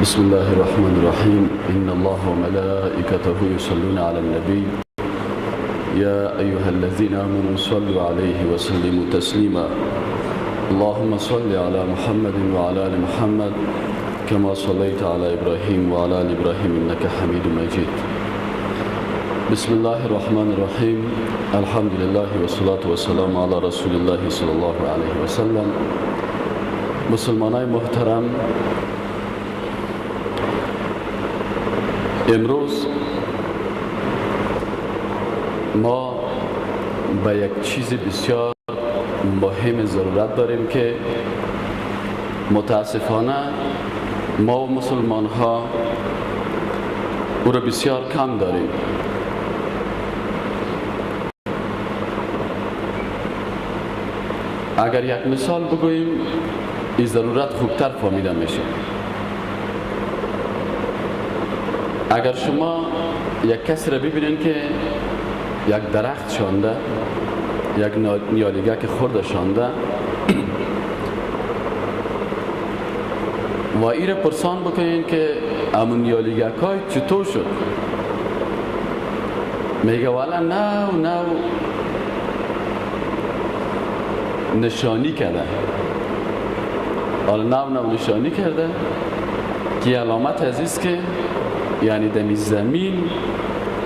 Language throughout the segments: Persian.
بسم الله الرحمن الرحیم. ان الله وملائكته يصلون على النبي يا ايها الذين آمنوا صلوا عليه وسلموا تسليما. اللهم صل على محمد وعلى آل محمد كما صليت على ابراهيم وعلى آل ابراهيم انك حميد مجيد. بسم الله الرحمن الرحیم. الحمد لله والصلاة والسلام على رسول الله صلی الله علیه وسلم. مسلمانای محترم، امروز ما به یک چیز بسیار مهم ضرورت داریم که متاسفانه ما و مسلمان ها او را بسیار کم داریم. اگر یک مثال بگوییم این ضرورت خوبتر فهمیده میشه. اگر شما یک کسی را ببینین که یک درخت شانده، یک نیالیگه که خورده شانده و ای را پرسان بکنین که امون نیالیگه های چطور شد، میگه والا نو نو نشانی کرده، حالا نو نو نشانی کرده که علامت عزیز که یعنی دمی زمین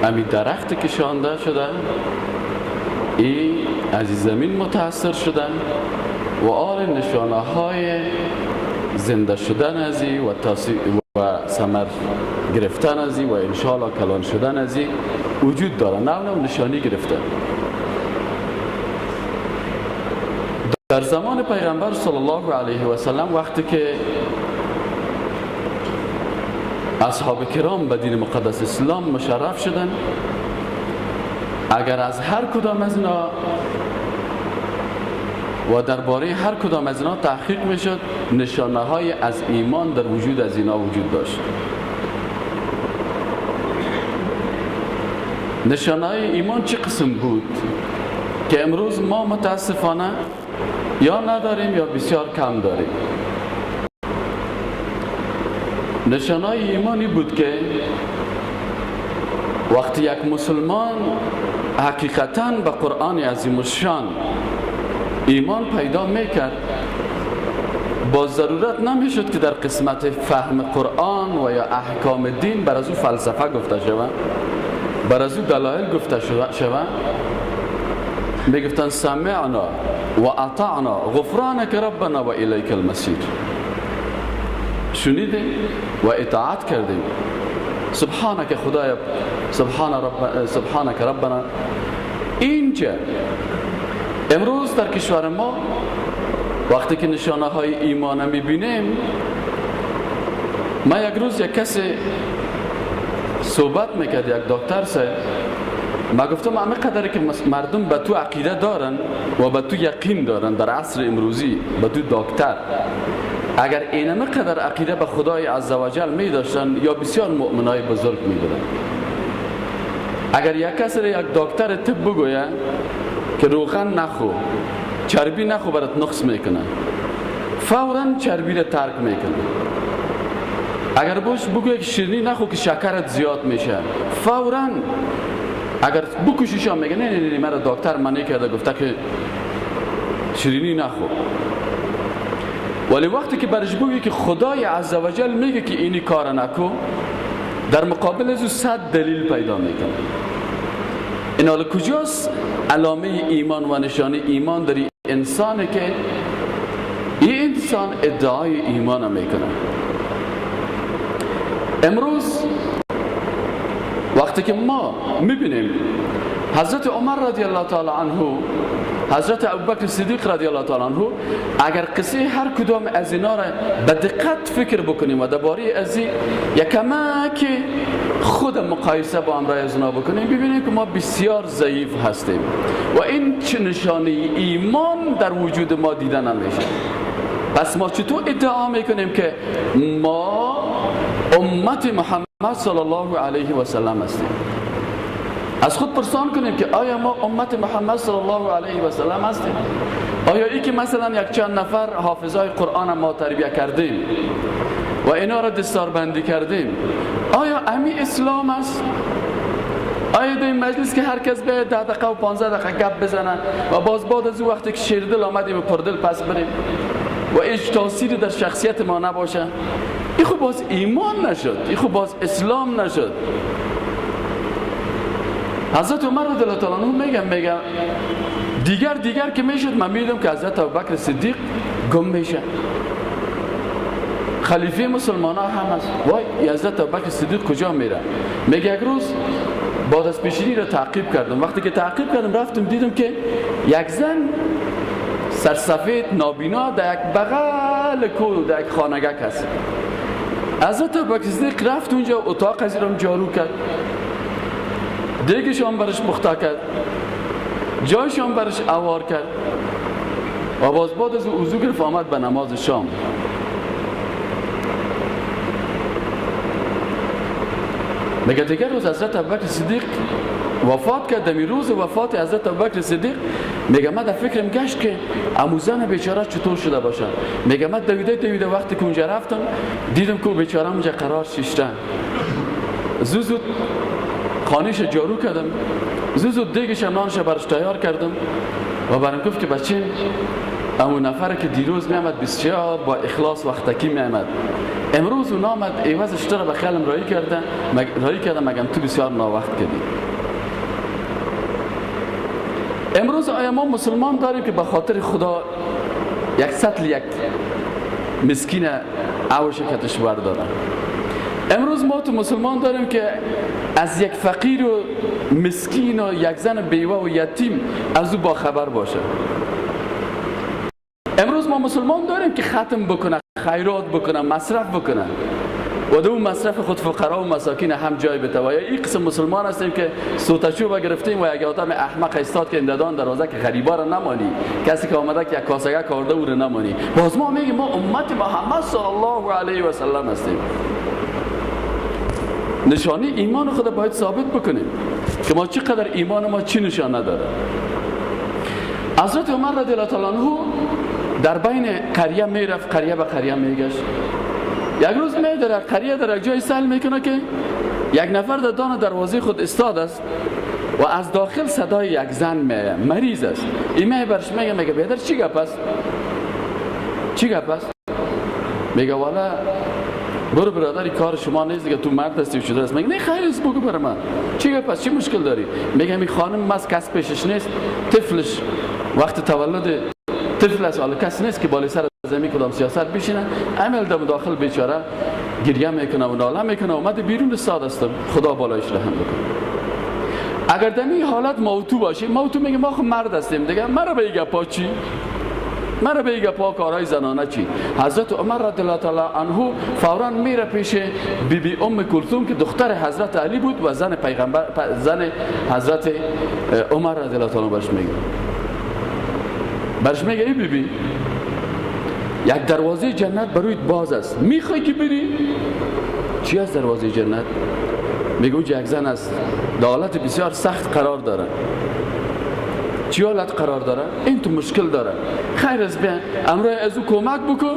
امی درخت که شانده شده ای از زمین متاثر شده و آل نشانه های زنده شدن ازی و ثمر گرفتن ازی و انشالله کلان شدن ازی وجود داره. نو نو نشانی گرفته. در زمان پیغمبر صلی الله علیه و سلم وقتی که اصحاب کرام به دین مقدس اسلام مشرف شدن، اگر از هر کدام از اینا و درباره هر کدام از اینا تحقیق میشد، نشانه های از ایمان در وجود از اینا وجود داشت. نشانه های ایمان چه قسم بود که امروز ما متاسفانه یا نداریم یا بسیار کم داریم؟ نشانه های ایمانی بود که وقتی یک مسلمان حقیقتاً به قرآن عظیم الشان ایمان پیدا میکرد، با ضرورت نمیشد که در قسمت فهم قرآن و یا احکام دین بر از او فلسفه گفته شود، بر از او دلایل گفته شود. میگفتن سمعنا و اطعنا غفرانک ربنا و الیک المصیر. شنیدیم و اطاعت کردیم، سبحانک خدای، سبحان رب، سبحانک ربنا. اینجا امروز در کشور ما وقتی که نشانه های ایمان میبینیم، ما یک روز یک کسی صحبت میکرد، یک دکتر سه، ما گفتم همه قدری که مردم به تو عقیده دارن و به تو یقین دارن در عصر امروزی، به تو دکتر، اگر اینمه قدر عقیده به خدای عزوجل می داشتن یا بسیار مؤمنای بزرگ می بودن. اگر یک کسی را یک دکتر طب بگویه که روغن نخو، چربی نخو، برات نقص میکنه، فورا چربی را ترک میکنه. اگر باش بگویه که شیرینی نخو که شکرت زیاد میشه، فورا اگر بکشیش هم میگه نه نه نه، مرا دکتر منع کرده، گفته که شیرینی نخو. ولی وقتی که برش بگی که خدای عزوجل میگه که اینی کار نکو، در مقابل از او 100 دلیل پیدا میکنه. این حالا کجاست علامه ایمان و نشانه ایمان در انسانه که این انسان ادعای ایمان میکنه؟ امروز وقتی که ما میبینیم حضرت عمر رضی الله تعالی عنه، حضرت ابوبکر صدیق رضی الله تعالی عنه، اگر قصه هر کدام از اینا را به دقت فکر بکنیم و درباره از این یکمک خود مقایسه با امرای از اینا بکنیم، ببینیم که ما بسیار ضعیف هستیم و این چه نشانه ایمان در وجود ما دیده نمیشه. پس ما چطور ادعا میکنیم که ما امت محمد صلی الله علیه و سلم هستیم؟ از خود پرسان کنیم که آیا ما امت محمد صلی الله علیه و سلم هستیم؟ آیا ای که مثلا یک چند نفر حافظای قرآن ما تربیه کردیم و اینا را دستاربندی کردیم، آیا امی اسلام است؟ آیا در این مجلس که هر کس به 10 دقیقه و 15 دقیقه گپ بزنه و باز بعد از اون وقتی که شیردل آمدیم و پردل پس بریم و هیچ تاثیری در شخصیت ما نباشه، این خب باز ایمان نشد، این خب باز اسلام نشد. حضرت عمر رضی الله تعالی عنه میگم دیگر که میشد من میدم که حضرت ابوبکر صدیق گم میشه، خلیفه مسلمان ها هم هست. وای حضرت ابوبکر صدیق کجا میره؟ میگه یک روز بعد از پیشینی را تعقیب کردم. وقتی که تعقیب کردم رفتم دیدم که یک زن سرسفید نابینا در یک بغل کوه در یک خانگک هست. حضرت ابوبکر صدیق رفت اونجا، اتاق از ایران جارو کرد، دیگش هم برش پخته کرد، جایش هم برش اوار کرد و باز بعد از وضو گرفت آمد به نماز شام. میگه دیگر روز حضرت ابوبکر صدیق وفات کرد. دمی روز وفات حضرت ابوبکر صدیق میگه من در فکرم گشت که عمو زن بیچاره چطور شده باشه. میگه من دویده وقتی که اونجا رفتم دیدم که بیچاره اونجا قرار شیشته. زود خانهش جارو کردم، زود دیگش نانش برش تیار کردم و برام گفت که بچه امو نفر که دیروز میامد بسیار با اخلاص وقتکی میامد، امروز اون آمد عوضش تو را به خیالم رایی کردم مگم تو بسیار ناوقت کردی. امروز آیا ما مسلمان داریم که به خاطر خدا یک سطل یک مسکین اوش کتش بردارن؟ امروز ما تو مسلمان داریم که از یک فقیر و مسکین و یک زن بیوه و یتیم از او با خبر باشه. امروز ما مسلمان داریم که ختم بکنه، خیرات بکنه، مصرف بکنه و دو مصرف خود فقرا و مساکین هم جای بده. و یا این قسم مسلمان هستیم که سوتچوب گرفتیم و یک آدم احمق استاد که اندادان دروازه که غریبا را نمانی، کسی که آمده که یک کاسه کارده او را نمانی. باز ما میگیم ما امت محمد صلی الله علیه و سلم هستیم. نشانی ایمان خود باید ثابت بکنیم که ما چقدر ایمان ما چی نشانه داره. حضرت عمر رضی الله تعالی عنه در بین قریه میرفت، قریه به قریه میگشت. یک روز می در قریه در یک جای سیل میکنه که یک نفر در دان دروازه خود استاد است و از داخل صدای یک زن میآید، مریض است. این می برش میگه بیادر چی گپ است؟ چی گپ است؟ میگه والا برو برادری کار شما نیست دیگه، تو مرد هستی و شده است. میگه نه خیر است، بگو برای من چی گپ است، چی مشکل داری؟ میگه این خانم ماست، کس پیشش نیست، طفلش وقت تولد طفل است، حالا کس نیست که بالای سر زمین کدام سیاست بشینه. عمل دم داخل بیچاره گریه میکنه و ناله میکنه، اومد بیرون استاد هستم، خدا بالایش رحم بکنه. اگر دمی حالت موتو باشه، موتو میگه ما خب مرد هستیم دیگه، مرا به گپا چی؟ مرا به گپا کارهای زنانه چی؟ حضرت عمر رضی الله تعالی عنه فورا میره پیش بی بی ام کلثوم که دختر حضرت علی بود و زن پیغمبر، زن حضرت عمر رضی الله تعالی برش میگه، ای بی بی یک دروازه جنت برویت باز است، میخوای که بری؟ چی از دروازه جنت؟ میگه اونجا یک زن است در حالت بسیار سخت قرار داره. چی حالت قرار داره؟ این تو مشکل داره، خیر از بیا امرای از او کمک بکن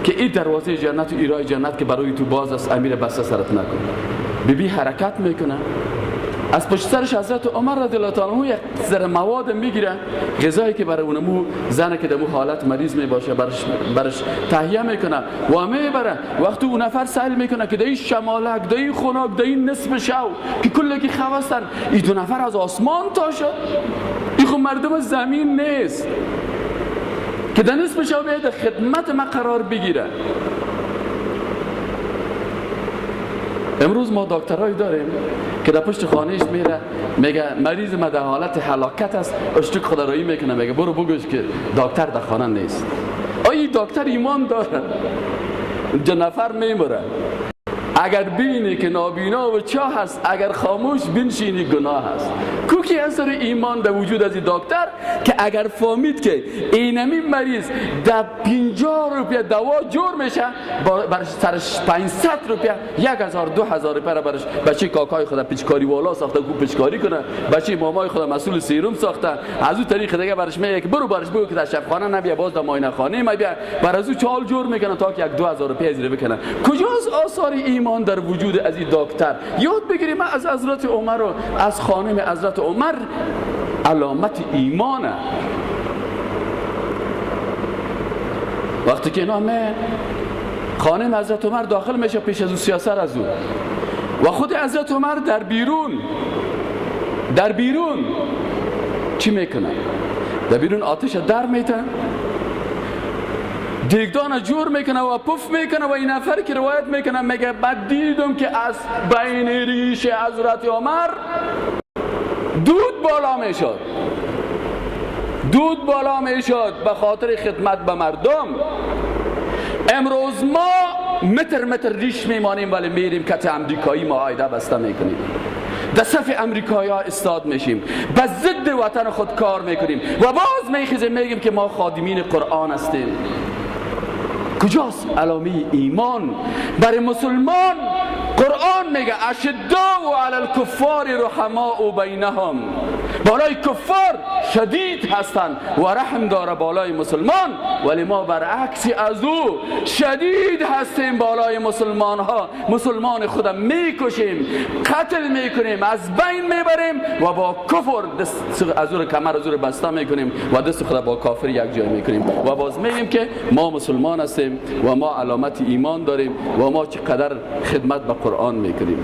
که این دروازه جنت و ایرای جنت که برای تو باز است امیر بسته سرت نکن. بی بی حرکت میکنه، از پشت سرش حضرت عمر رضی الله تعالی عنه یک ذره مواد میگیره، غذایی که برای اونمو زنه که در حالت مریض میباشه برش تهیه میکنه و میبره. وقتی اون نفر سأل میکنه که در شمالک، در خنک، در نصف شو که کلگی خواستن، این دو نفر از آسمان تا شد، این خب مردم زمین نیست که در نصف شو بیاید خدمت ما قرار بگیره. امروز ما دکترایی داریم که در پشت خانهش میره میگه مریض ما در حالت هلاکت است، اشتک خدارایی میکنه، میگه برو بگوش که دکتر در خانه نیست. آیا دکتر ایمان داره؟ دو نفر میمره. اگر بینی که نابینا و چاه هست، اگر خاموش بنشینی گناه هست. کوکی اثر ایمان در وجود از این دکتر که اگر فهمید که اینمی مریض در 50 روپیه دوا جور میشه، برش سرش 500 روپیه، 1000 2000 روپیه را برش بچه کاکای خود پیچکاری والا ساخته، کو پیچکاری کنه، بچه مامای خود مسئول سیروم ساخته، از اون طریق دیگه برش میگه که برو برش بگو که در شفخانه نبیا، باز در معاینه خانه ما بیا، بر از او چال جور میکنه تا که 1 2000 روپیه از بکنه. کجاست آثار ایمان در وجود از این دکتر؟ یاد بگیریم از حضرت عمر و از خانم حضرت عمر علامت ایمانه. وقتی که نام خانم حضرت عمر داخل میشه پیش از او سیاست از او و خود حضرت عمر در بیرون چی میکنه؟ در بیرون آتش در میتن، دیگدان جور میکنه و پف میکنه و این نفر که روایت میکنه میگه بعد دیدم که از بین ریش حضرت عمر دود بالا میشد، دود بالا میشد به خاطر خدمت به مردم. امروز ما متر متر ریش میمانیم ولی میریم کت امریکایی معاهده بسته میکنیم، در صف امریکایی ها استاد میشیم، به ضد وطن خود کار میکنیم و باز میخیزیم میگیم که ما خادمین قرآن هستیم. کجاست علامه ایمان برای مسلمان؟ قرآن میگه اشداء علی الکفار رحماء بینهم، بالای کفار شدید هستند و رحم داره بالای مسلمان، ولی ما برعکس از او شدید هستیم بالای مسلمان ها. مسلمان خود میکشیم، قتل میکنیم، از بین میبریم و با کفر دست از او کمر از او بسته میکنیم و دست خود با کافر یک جای میکنیم و باز میگیم که ما مسلمان هستیم و ما علامت ایمان داریم و ما چقدر خدمت به قرآن میکنیم.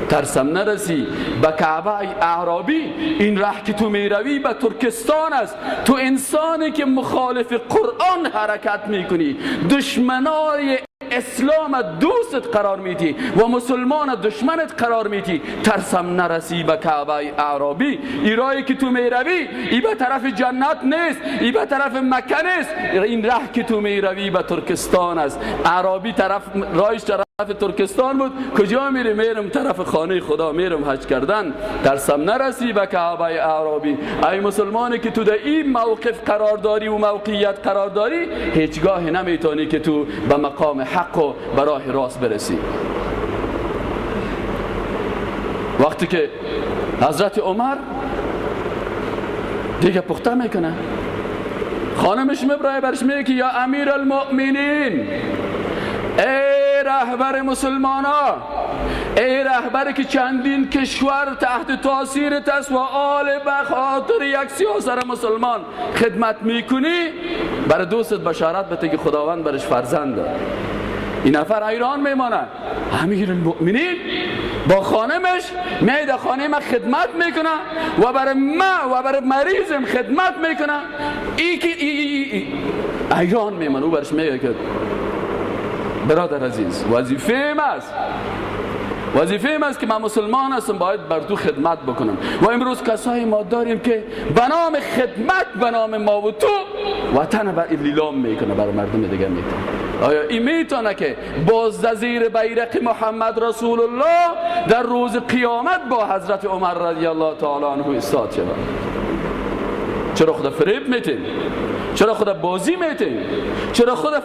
ترسم نرسی به کعبه ای اعرابی، این ره که تو میروی به ترکستان است. تو انسانی که مخالف قرآن حرکت میکنی، دشمنای اسلام دوستت قرار میدی و مسلمان دشمنت قرار میدی، ترسم نرسی به کعبه اعرابی. ای راهی که تو میروی ای به طرف جنت نیست، ای به طرف مکه نیست، این ره که تو میروی به ترکستان است. اعرابی طرف رایش طرف ترکستان بود، کجا میری؟ میرم طرف خانه خدا، میرم حج کردن. ترسم نرسی به کعبه اعرابی. ای مسلمانی که تو در این موقف قرار داری و موقعیت قرار داری، هیچگاه نمیتونی که تو به مقام حق و به راه راست برسی. وقتی که حضرت عمر دیگه پخته میکنه، خانمش میبرای برش میگه که یا امیر المؤمنین، ای رهبر مسلمان ها، ای رهبر که چندین کشور تحت تاثیرت است و آل به خاطر یک سیاست مسلمان خدمت میکنی، برای دوستت بشارت بده که خداوند برش فرزند داد. این نفر ایران میمانه، امیر المؤمنین با خانمش میاد خانه ما خدمت میکنه و برای ما و برای مریضم خدمت میکنه. ای که ای ایران میمانه، او برش میگه که برادر عزیز، وظیفه است، وظیفه است که من مسلمان هستم، باید بر تو خدمت بکنم. و امروز کسایی ما داریم که به نام خدمت، به نام ما و تو وطن بر لیلام میکنه، بر مردم دیگه میکنه. آیا این میتونه که باز زیر بیرق محمد رسول الله در روز قیامت با حضرت عمر رضی الله تعالی عنه ایستاد شود؟ چرا خدا فریب میتین؟ چرا خدا بازی میتین؟ چرا خدا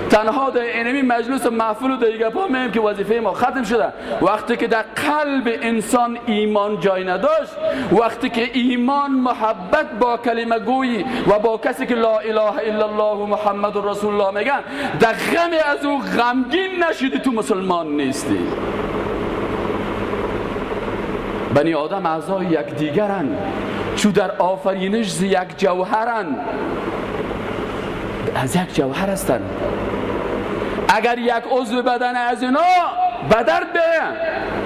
تنها در اینمی مجلس محفل و دیگه پا میم که وظیفه ما ختم شده؟ وقتی که در قلب انسان ایمان جای نداشت، وقتی که ایمان محبت با کلمه گویی و با کسی که لا اله الا الله و محمد رسول الله میگن، در غم از او غمگین نشدی، تو مسلمان نیستی. بنی آدم اعضای یکدیگرن، چو در آفرینش ز یک جوهرن، از یک جوهر هستن. اگر یک عضو بدن از اینا به درد بیاین،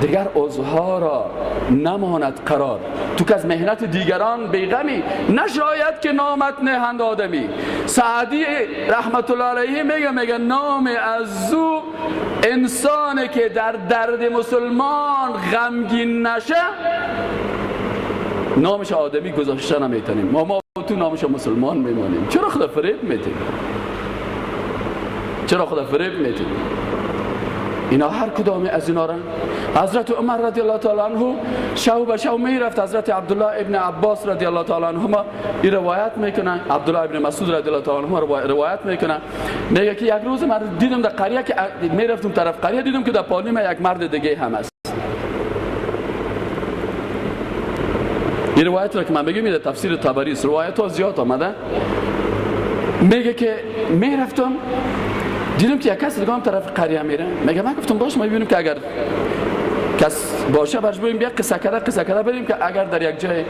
دیگر عضوها را نماند قرار. تو که از مهنت دیگران بیغمی، نشاید که نامت نهند آدمی. سعدی رحمت الله علیه میگه نام از او انسانی که در درد مسلمان غمگین نشه، نامش آدمی گذاشته نمیتونیم. ما تو نامش مسلمان میمانیم. چرا خدا فریب میتیم؟ چرا خدا فریب میتیم؟ اینا هر کدام از اینا را حضرت عمر رضی الله تعالی عنه شو به شو میرفت. حضرت عبدالله ابن عباس رضی الله تعالی عنهما این روایت میکنه، عبدالله ابن مسعود رضی الله تعالی عنهما روایت میکنه، میگه که یک روز من دیدم در قریه که میرفتم طرف قریه، دیدم که در پالیم یک مرد دیگه هم است. این روایت را که من بگم در تفسیر طبری است، روایت ها زیاد آمده. میگه که میرفتم دیدم که یک کس دیگه هم طرف قریه میره. میگه من گفتم باش ما ببینیم که اگر کس باشه برش ببینیم، بیا قصه کرده بریم که اگر در یک جای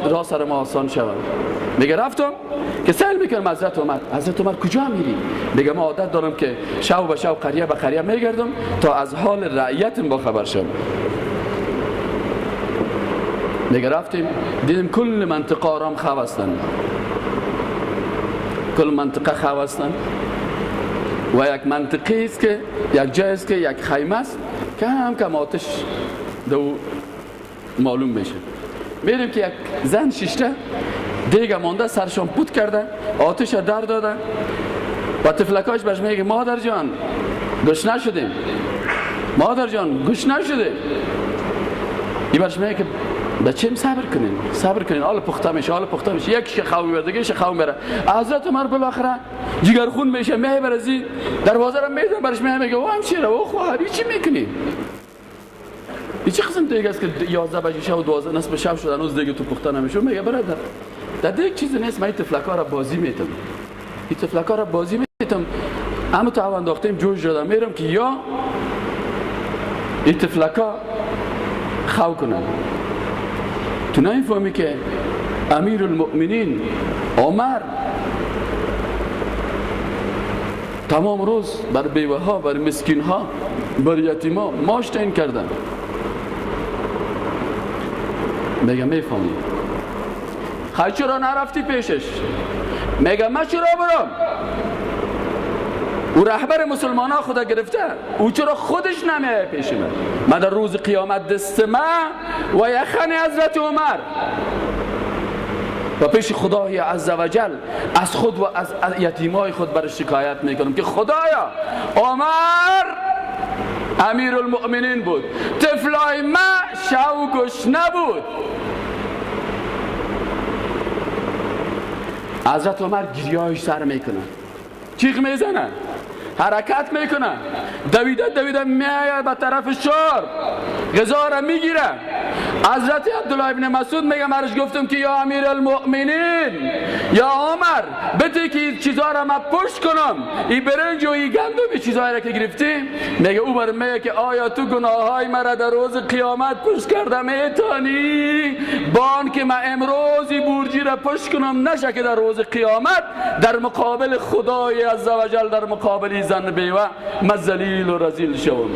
راه سر ما آسان شود. میگه رفتم که سأل میکنم حضرت عمر، حضرت عمر کجا میری؟ میگه ما عادت دارم که شب به شب قریه به قریه میگردم تا از حال رعیتم با خبر شم. میگه رفتیم دیدیم کل منطقه آرام خو هستند، کل منطقه خو هستند و یک منطقه است که یک جای است که یک خیمه است که هم کم آتش دو معلوم میشه. میریم که یک زن ششته دیگه مانده، سرشان پوت کرده، آتش در داده و طفلکاش برش میگه مادر جان گشنه شدیم، مادر جان گشنه شدیم. این برش میگه که بچیم صبر کنین، صبر کنین، حالا پخته میشه، حالا پخته میشه. یکیش خو میبره، دیگهش خو میبره. حضرت عمر بالاخره جگرخون میشه، میبره زی دروازه رو میزنه برش میگه او همشیره او خواهر چی میکنی؟ این چه قسم دیگه است که 11 بجه شب و 12 نصف شب شد هنوز دیگه تو پخته نمیشه؟ میگه برادر در دیگه چیزی نیست، من این طفلکا را بازی میتم، این طفلکا را بازی میتم، اما تو انداختیم جوش دادم میرم که یا این طفلکا خو کنن. تو نمیفهمی که امیر المؤمنین عمر تمام روز بر بیوه ها، بر مسکین ها، بر یتیم ها ماش تعیین کردن. میگه میفهمی خیلی چرا نرفتی پیشش؟ میگه من چرا برم؟ او رهبر مسلمان ها خدا گرفته، او چرا خودش نمیه پیش من؟ من در روز قیامت دست من و یخن حضرت عمر و پیش خدای عزوجل از خود و از یتیمای خود بر شکایت میکنم که خدایا عمر امیر المؤمنین بود، طفلای ما شوگش نبود. حضرت عمر گریه‌اش سر میکنه، چیغ میزنه، حرکت میکنه، دویده دویده میآید به طرف شار، غذا را میگیره. حضرت عبدالله ابن مسعود میگه مرش گفتم که یا امیر المؤمنین یا عمر بده که این چیزها را من پشت کنم، این برنج و این گندم این چیزهایی را که گرفتیم. میگه او بر میگه که آیا تو گناههای مرا در روز قیامت پشت کرده میتانی؟ بان که من امروز این بورجی را پشت کنم نشه که در روز قیامت در مقابل خدای عزوجل، در مقابل زن بیوه من ذلیل و رذیل شوم.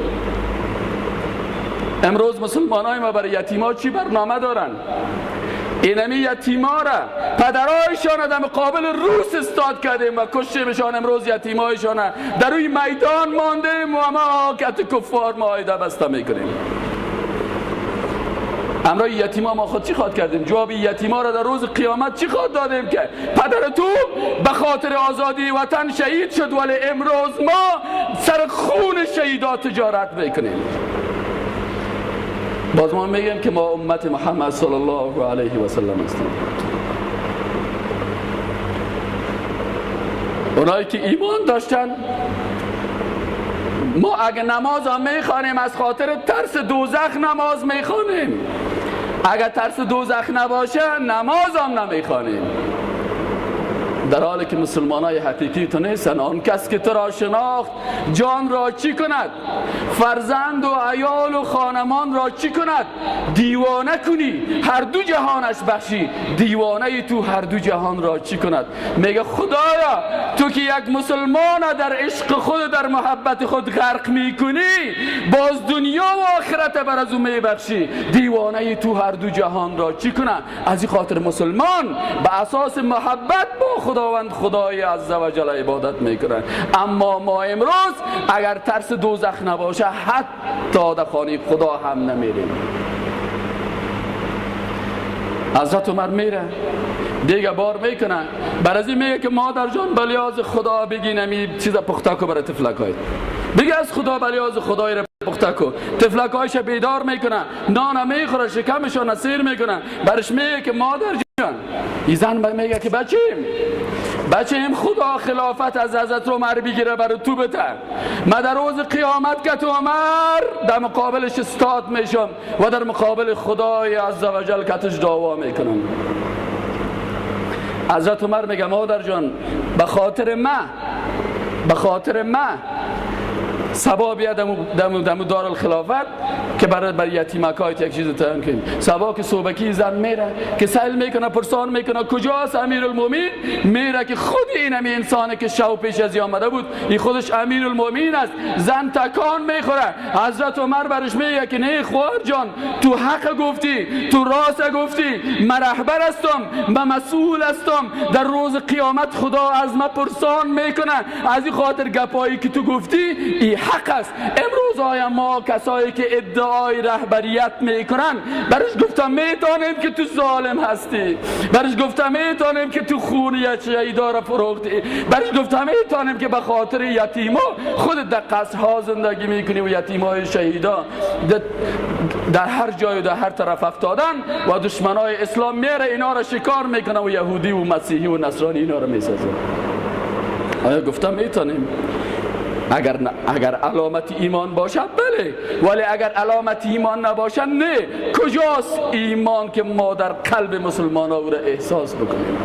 امروز مسلمان های ما برای یتیما چی برنامه دارن؟ اینمی یتیما را پدرایشان در مقابل روس استاد کردیم و کشتیمشان. امروز یتیمایشان در روی میدان ماندیم و ما کت کفار معاهده بسته میکنیم. امرای یتیما ما خود چی خواد کردیم؟ جواب یتیما را در روز قیامت چی خواد دادیم که پدر تو به خاطر آزادی وطن شهید شد، ولی امروز ما سر خون شهیدات تجارت میکنیم. باز ما میگیم که ما امت محمد صلی الله علیه و سلم هستیم. اونایی که ایمان داشتن، ما اگه نماز هم میخوانیم از خاطر ترس دوزخ نماز میخوانیم، اگه ترس دوزخ نباشه نماز هم نمیخوانیم. در حالی که مسلمان های حقیقی تو نیستن. آن کس که تو را شناخت جان را چی کند؟ فرزند و عیال و خانمان را چی کند؟ دیوانه کنی هر دو جهانش بخشی، دیوانه تو هر دو جهان را چی کند؟ میگه خدایا تو که یک مسلمان در عشق خود در محبت خود غرق میکنی، باز دنیا و آخرت بر از او میبخشی، دیوانه تو هر دو جهان را چی کند؟ از این خاطر مسلمان به اساس محبت با خداوند خدای عزوجل عبادت میکنن. اما ما امروز اگر ترس دوزخ نباشه حتی در خانه خدا هم نمیریم. حضرت عمر میره دیگه بار میکنه، بر از این میگه که مادر جان بلیاز خدا بگی نمی چیز پخته کو برای طفلکای. بگه از خدا بلیاز خدای را پخته کو. طفلکایش بیدار میکنه، نان میخوره، شکمشان سیر میکنه، برش میگه که مادر جان، این زن میگه که بچیم خدا خلافت از حضرت عمر بگیره برای تو بده. من در روز قیامت که تو عمر در مقابلش استاد میشم و در مقابل خدای عزوجل کتش دعوا میکنم. حضرت عمر میگه مادر جان، به خاطر من سبا بیا دمو دارالخلافت که برای یتیمکای یک چیز تعیین کنیم. سبا که صبحکی زن میره که سیل میکنه، پرسان میکنه کجاست امیرالمومنین، میره که خود این همی انسانه که شو پیش از آمده بود، این خودش امیرالمومنین است. زن تکان میخوره. حضرت عمر برش میگه که نه خواهر جان، تو حق گفتی، تو راست گفتی، من رهبر هستم، من مسئول هستم، در روز قیامت خدا از من پرسان میکنه، از این خاطر گپایی که تو گفتی این حق است. امروز آیا ما کسایی که ادعای رهبریت میکنن برش گفتم میتونیم که تو ظالم هستی، برش گفتم میتونیم که تو خون شهیدا را فروختی، برش گفتم میتونیم که به خاطر یتیما خودت در قصرها زندگی میکنی و یتیمای شهیدا در هر جای و در هر طرف افتادن و دشمنای اسلام میره اینا را شکار میکنه و یهودی و مسیحی و نصرانی اینا را میسازه. آیا گفتم میتونیم؟ اگر علامت ایمان باشد بله، ولی اگر علامت ایمان نباشد نه. کجاست ایمان که ما در قلب مسلمان ها را احساس بکنیم؟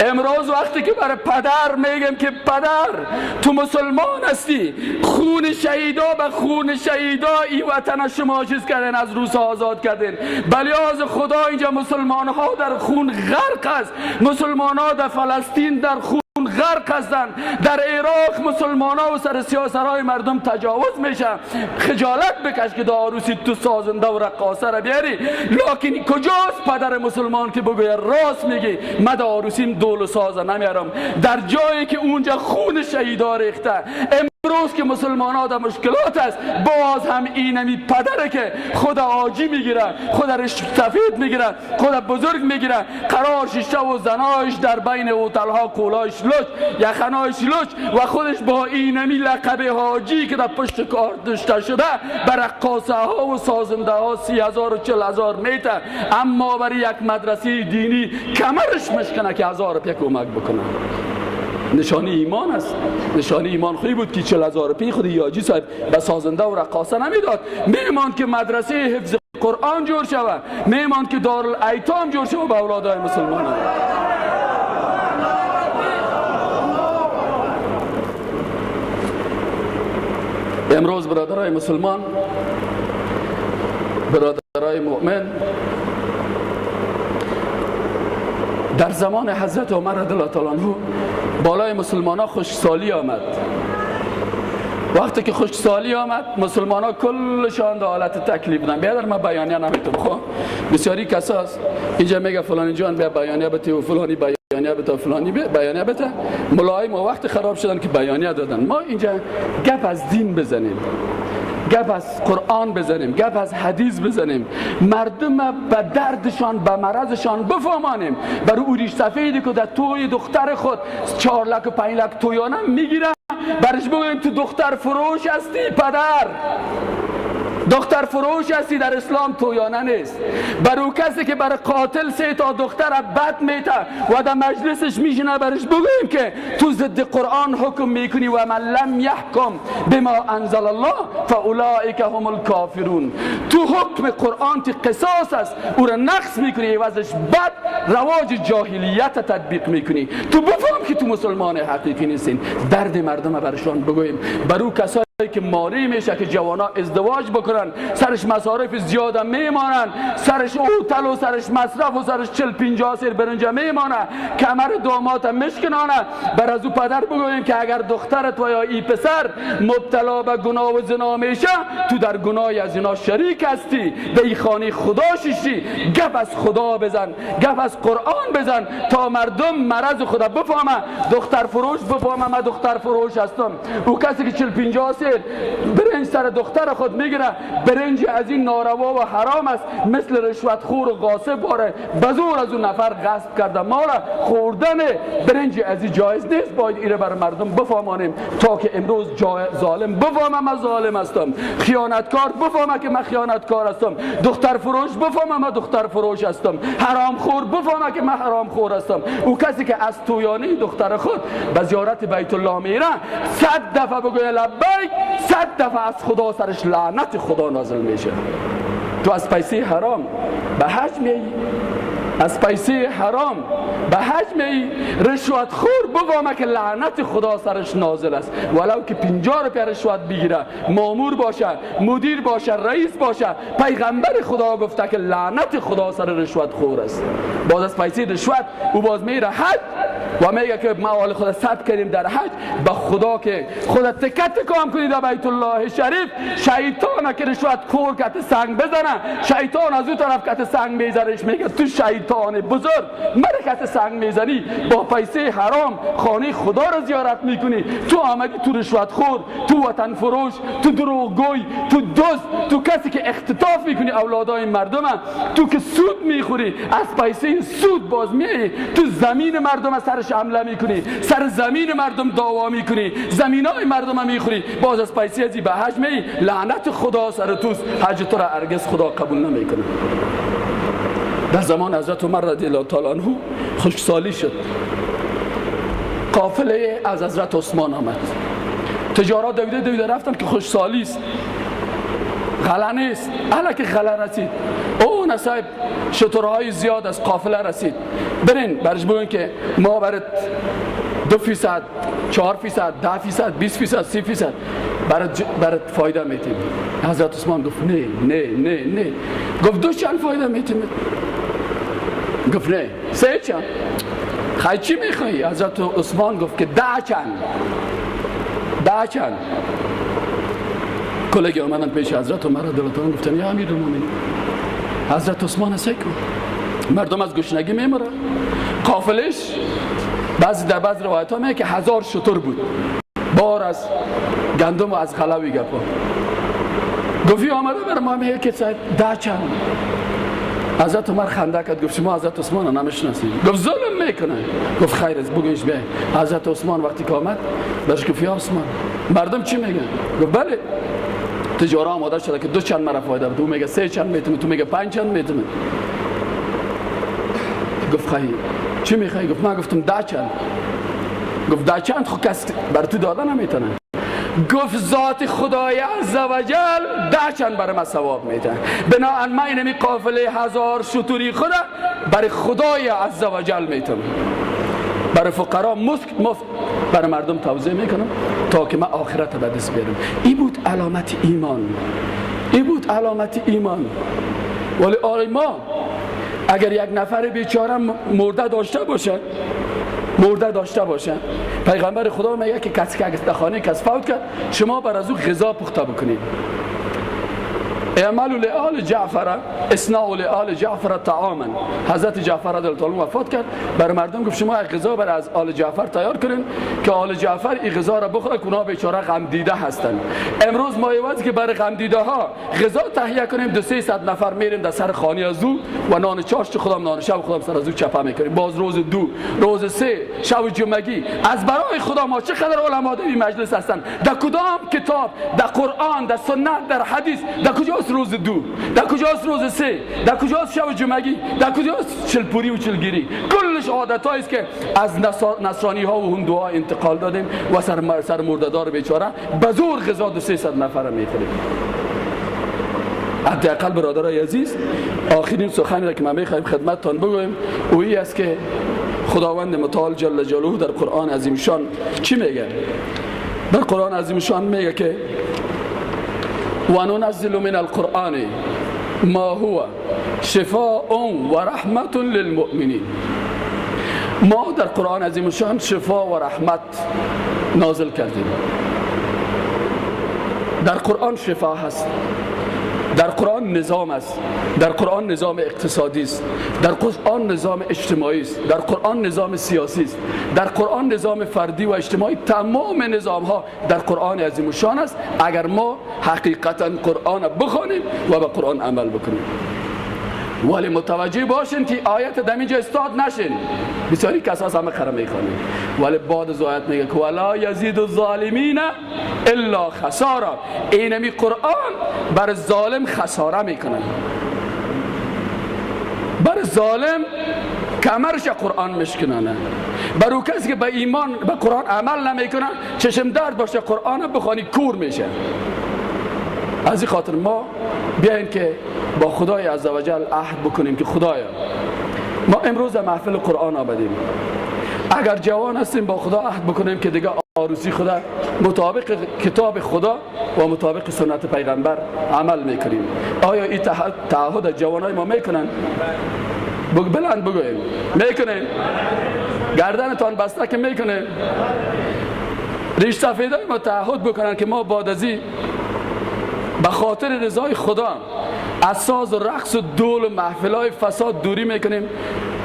امروز وقتی که برای پدر میگم که پدر تو مسلمان هستی، خون شهیدا به خون شهیدا این وطن شما چیز کردن، از روس آزاد کردن، بلیاز خدا اینجا مسلمان ها در خون غرق است، مسلمان ها در فلسطین در خون غرق هستند، در عراق مسلمان ها و سر سیاسرهای مردم تجاوز میشه. خجالت بکش که داروسی تو سازنده و رقاصه را بیاری. لکن کجاست پدر مسلمان که بگوید راست میگی، من داروسیم دول و سازه نمیارم، در جایی که اونجا خون شهیدا ریخته. امروز که مسلمان ها در مشکلات است، باز هم اینمی پدره که خود آجی میگیره، خود سفید میگیره، خود بزرگ میگیره، قرار شیشته و زنایش در بین هتل‌ها کولایش لچ، یخنایش لچ، و خودش با اینمی لقب حاجی که در پشت کار داشته شده بر رقاصه ها و سازنده ها 30,000 و 40,000 میته، اما برای یک مدرسه دینی کمرش مشکنه که 1,000 روپیه کمک بکنه. نشانی ایمان است. نشانی ایمان خوی بود که 40,000 روپیه خود یاجی صاحب به سازنده و رقاصه نمیداد. میمان که مدرسه حفظ قرآن جور شود، میمان که دارالایتام جور شود به اولادهای مسلمان. امروز برادرای مسلمان، برادرای مؤمن، در زمان حضرت عمر رضی الله تعالی عنه بالای مسلمان ها خشکسالی آمد. وقتی که خشکسالی آمد مسلمان ها کلشان در حالت تکلیف بودن. بیادر من بیانیه نمیتونم، خب بسیاری کساست اینجا میگه فلانی جان بیا بیانیه بده و فلانی بیانیه بده و فلانی بیانیه بده. ملای ما وقت خراب شدن که بیانیه دادن. ما اینجا گپ از دین بزنیم، گپ از قرآن بزنیم، گپ از حدیث بزنیم، مردم به دردشان به مرضشان بفهمانیم. برای اوریش سفیدی که در توی دختر خود 4 لک و 5 لک تویانه میگیره، برش بگویم تو دختر فروش هستی پدر، دختر فروش هستی، در اسلام تویانه نیست. برای کسی که برای قاتل 3 تا دختر بد میته و در مجلسش میشینه، برش بگویم که تو ضد قرآن حکم میکنی و من لم یحکم بما انزل الله فاولئک هم الکافرون. تو حکم قرآن تی قصاص است، او را نقص میکنی، عوضش بد رواج جاهلیت تطبیق میکنی. تو بفهم که تو مسلمان حقیقی نیستین. درد مردم برشان بگوییم. برای کسایی که ماری میشه که جوانا ازدواج بکنن، سرش مصارف زیاده میمانن، سرش اوتل و سرش مصرف و سرش 40-50 سیر برنج میمانه، کمر داماد مشکنانه. بر از او پدر بگوییم که اگر دخترت و یا ای پسر مبتلا به گناه و زنا میشه، تو در گناه از اینا شریک هستی، به ای خانه خدا ششی. گپ از خدا بزن، گپ از قرآن بزن تا مردم مرض خدا بفهمه. دختر فروش بفهمه من دختر فروش هستم. او کسی که 40-50 سیر برنج سر دختر خود میگیره، برنج از این ناروا و حرام است، مثل رشوت خور و غاصب باره بزور از اون نفر غصب کرده مال. خوردن برنج از این جایز نیست. باید ایره بر مردم بفهمانیم تا که امروز ظالم بفهمه من ظالم هستم، خیانتکار بفهمه که من خیانتکار هستم، دختر فروش بفهمه من دختر فروش هستم، حرام خور بفهمه که من حرام خور هستم. او کسی که از تویانی دختر خود به زیارت بیت الله میره 100 دفعه بگوید لبیک، 100 دفعه از خدا سرش لعنت خدا نازل میشه. تو از پیسه حرام به حج میایی، از پیسه حرام به حج میایی، رشوت خور بفهمه که لعنت خدا سرش نازل است، ولو که 50 روپیه رشوت بگیره، مامور باشه، مدیر باشه، رئیس باشه، پیغمبر خدا گفته که لعنت خدا سر رشوت خور است. باز از پیسه رشوت او باز میره حج و میگه که ما حال خدا ثبت کردیم در حج، به خدا که خدا تکت کام کنید در بیت الله شریف، شیطان که رشوت خور کت سنگ بزنه، شیطان از اون طرف کت سنگ میزنش، میگه تو شیطان بزرگ مرا کت سنگ میزنی، با پیسه حرام خانه خدا رو زیارت میکنی، تو آمدی تو رشوت خور، تو وطن فروش، تو دروغگوی، تو دزد، تو کسی که اختطاف میکنی اولادای مردم، تو که سود میخوری از پیسه سود باز میای تو زمین مردم سرش حمله میکنی، سر زمین مردم دعوا میکنی، زمینای مردم میخوری، باز از پیسه ازی به حج می، لعنت خدا سر توست، حج تو را هرگز خدا قبول نمیکنه. در زمان حضرت عمر رضی الله تعالی عنه خشکسالی شد، قافله از حضرت عثمان آمد، تجارت دویده دویده رفتن که خشکسالی است، غله نیست، اهل که غله رسید، او نصیب شترهای زیاد از قافله رسید، برین برش بگوین که ما برات 2%، 4%، 10%، 20%، 30% برات فایده میتیم. حضرت عثمان گفت نه نه نه نه، گفت 2 چند فایده میتیم؟ گفت نه، 3 چند. خیلی چی میخوایی؟ حضرت عثمان گفت که 10 چند، 10 چند. کلگی آمدن پیش حضرت عمر رضی الله عنه، گفتن یا امیرالمومنین حضرت عثمان سیکو مردم از گشنگی میمره، قافلش بعضی در بعض روایت ها میگه که 1000 شتر بود، بار از گندم و از غلوی گپا. گفت آمده بر ما میگه که 10 چند. حضرت عمر خنده کرد، گفت شما حضرت عثمان رو نمیشناسید. گفت ظلم میکنه. گفت خیر است بگویش به حضرت عثمان. وقتی که آمد برش گفت یا عثمان مردم چی میگن؟ گفت بله تجاره آماده شده که 2 چند مرا فایده بده، تو میگه 3 چند میتونه، تو میگه 5 چند میتونه. گفت خیر چی میخوای؟ گفت من گفتم 10 چند. گفت 10 چند خو کس بر تو داده نمیتونه. گفت ذات خدای عزوجل 10 چند برای من ثواب میده، بنابراین من اینمی قافله 1000 شتری خدا برای خدای عزوجل میتونم، برای فقرا مفت برای مردم توزیع میکنم تا که من آخرت به دست بیارم. این بود علامت ایمان، این بود علامت ایمان. ولی آره ما اگر یک نفر بیچاره مرده داشته باشه، مرده داشته باشه، پیغمبر خدا میگه که کسی که در خانه کس فوت کرد شما بر از او غذا پخته بکنید. اعملوا لآل جعفر اصنعوا لآل جعفر طعاما. حضرت جعفر رضی الله عنه وفات کرد، بر مردم گفت شما غذا بر از آل جعفر تیار کنین که آل جعفر این غذا را بخوره که اونا بیچاره غم دیده هستن. امروز ما عوض که برای غم دیده ها غذا تهیه کنیم 200-300 نفر میریم در سر خانه از او و نان چاشت خودم نان شب خودم سر از او چپه میکنیم. باز روز 2 روز 3 شب جمعگی از برای خدا ما چقدر علما در این مجلس هستن، در کدام کتاب، در قرآن، در سنت، در حدیث، در کجاست روز 2، در کجاست روز 3، در کجاست شب جمعگی، در کجاست چلپوری و چلگیری؟ کلش عادتایی است که از نصرانی ها و هندوها انتقال دادیم و سر مرده‌دار بیچاره به زور غذا 200-300 نفر میخوریم. حداقل برادرای عزیز آخرین سخنی را که من میخوایم خدمتتان بگویم اویی است که خداوند متعال جل جلاله در قرآن عظیم شان چی میگه؟ در قرآن عظیم شان میگه که وننزل من القرآن ما هو شفاء و رحمت للمؤمنین. ما در قرآن عظیم شان شفا و رحمت نازل کردیم. در قرآن شفا هست، در قرآن نظام است، در قرآن نظام اقتصادی است، در قرآن نظام اجتماعی است، در قرآن نظام سیاسی است، در قرآن نظام فردی و اجتماعی، تمام نظام ها در قرآن عظیم الشان است. اگر ما حقیقتا قرآن بخوانیم و به قرآن عمل بکنیم. ولی متوجه باشین که آیت در اینجا استاد نشین. بسیاری کسا همه خره میخوانیم، ولی بعد از آیت میگه که ولا یزید الظالمین الا خسارا. اینمی قرآن بر ظالم خساره میکنه، بر ظالم کمرش قرآن مشکنانه، بر او کسی که به ایمان به قرآن عمل نمیکنه چشم درد باشه قرآن بخوانی کور میشه. از این خاطر ما بیاین که با خدای عزوجل عهد بکنیم که خدایا ما امروز محفل قرآن آمدیم، اگر جوان هستیم با خدا عهد بکنیم که دیگه عروسی خدا مطابق کتاب خدا و مطابق سنت پیغمبر عمل میکنیم. آیا این تعهد جوانای ما میکنن؟ بلند بگویم میکنیم؟ گردنتان بسته که میکنیم؟ ریش سفیدای ما تعهد بکنن که ما بعد از این به خاطر رضای خدا از ساز و رقص و دول و محفل‌های فساد دوری میکنیم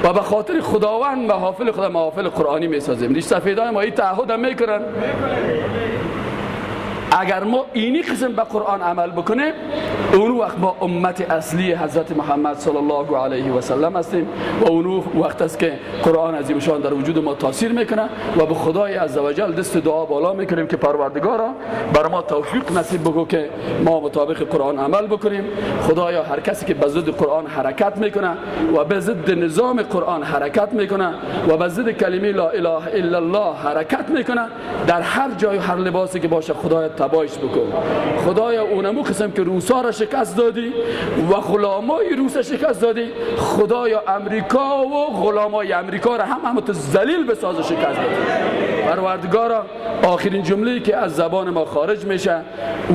و به خاطر خداوند محافل خدا محافل قرآنی میسازیم. ریش سفیدای ما این تعهد هم میکنن. اگر ما اینی قسم به قرآن عمل بکنیم، اون وقت ما امت اصلی حضرت محمد صلی الله علیه و سلم هستیم و اون وقت است که قرآن عظیم شان در وجود ما تاثیر میکنه و به خدای عزوجل دست دعا بالا میکنیم که پروردگارا بر ما توفیق نصیب بگو که ما مطابق قرآن عمل بکنیم. خدایا هر کسی که به ضد قرآن حرکت میکنه و به ضد نظام قرآن حرکت میکنه و به ضد کلمه لا اله الا الله حرکت میکنه، در هر جای و هر لباسی که باشه خدایا تباهش بکن. خدایا اونمو قسم که روسا را شکست دادی و غلامای روس شکست دادی، خدایا امریکا و غلامای امریکا را هم تو ذلیل بساز و شکست دادی. پروردگارا آخرین جمله‌ای که از زبان ما خارج میشه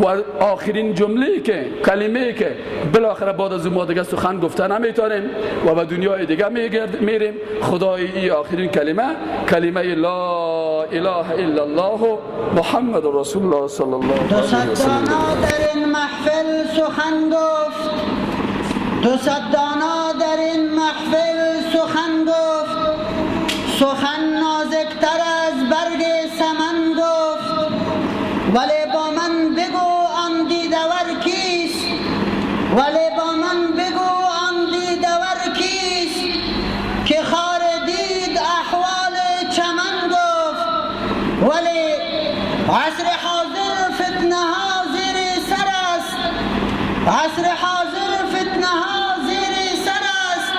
و آخرین جمله‌ای که کلمه‌ای که بالاخره بعد از ما دیگه سخن گفته نمیتونیم و به دنیای دیگه میریم، خدای ای آخرین کلمه، کلمه لا اله الا الله محمد رسول الله صلی الله علیه و سلم. در این محفل سخن گفت، دو صد دانا در این محفل سخن گفت، سخن نازکتر از برگ سمن گفت، ولی با من بگو آن دیدور کیست، ولی با من بگو آن دیدور کیست، که خار دید احوال چمن گفت، ولی عصر حاضر فتنه ها زیر سر است، عصر حاضر فتنه ها زیر سر است،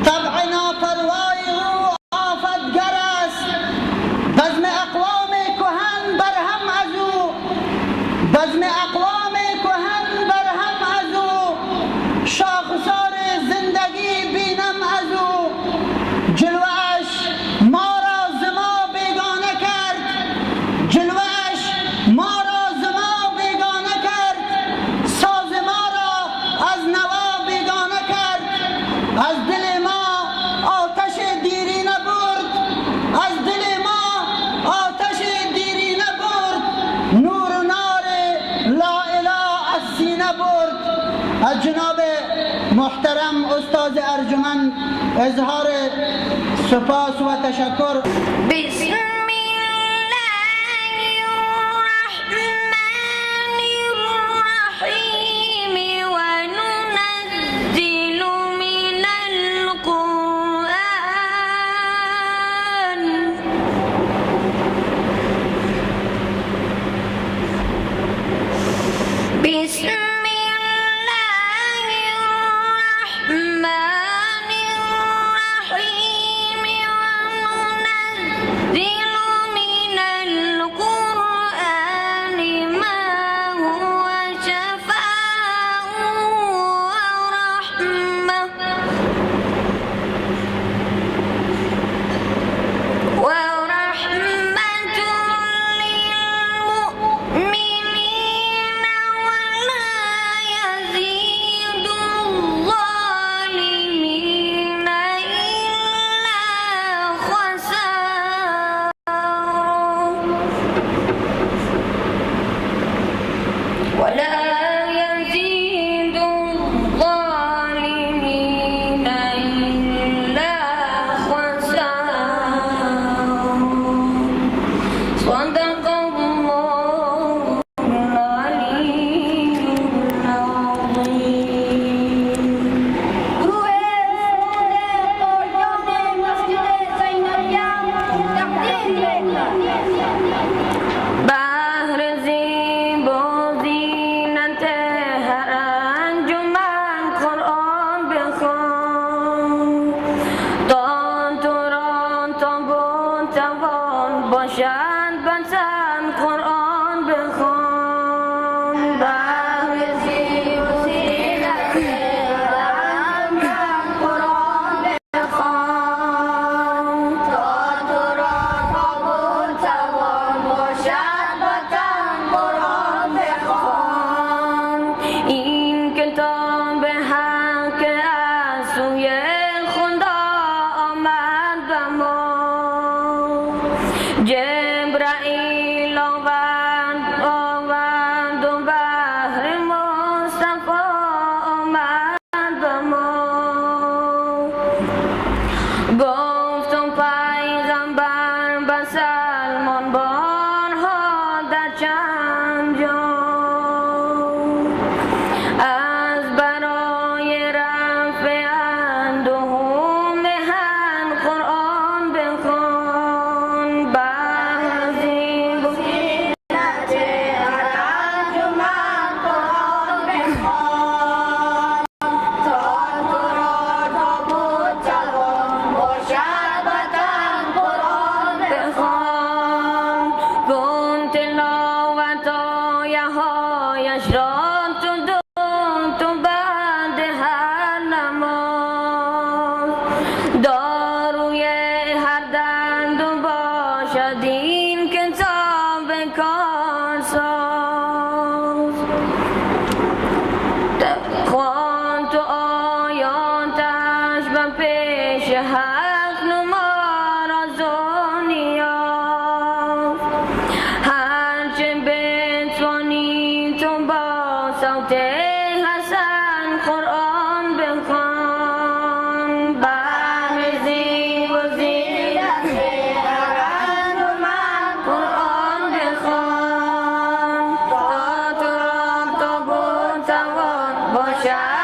طبع ناپروای او آفتگر است، بزم اقوام کهن برهم از او، بزم اقوام کهن برهم از او، شاخسار زندگی بینم از او، جلوه‌اش ما را ز ما بیگانه کرد، جلوه‌اش ما را ز ما بیگانه کرد، ساز ما را از نوا بیگانه کرد، از دل ما آتش دیرینه برد، از دل ما آتش دیرینه برد، نور و نار لا اله از سینه برد. از جناب محترم استاد ارجمند اظهار سپاس و تشکر. بسم الله الرحمن الرحیم وننزل من القرآن بسم الله الرحمن الرحیم وننزل توان باشد بتن قرآن بخوان. بهر زیب و زینت انجمن قرآن بخوان. تا تو را تاب و توان باشد بتن قرآن بخوان. این کتاب حق از سوی خدا آمد به ما، جبرائیل آورد آورد و بهر مصطفی آمد به ما. گفت و پیغمبر به سلمان بارها در چند جا، از برای رفع اندوه و محن قرآن بخوان. بهر زیب و زینت انجمن قرآن بخوان. تا تو را تاب و توان باشد بتن قرآن بخوان. کن تلاوت آیه هایش را تو دو تو بعد هر نماز، داروی هر درد و باشد این کتاب کارساز. خوان تو آیاتش به پیش حق نما راز و نیاز. هرچه بتوانی تو با صوت حسن قرآن بخوان. بهر زیب و زینت انجمن قرآن بخوان. تا تو را تاب و توان باشد.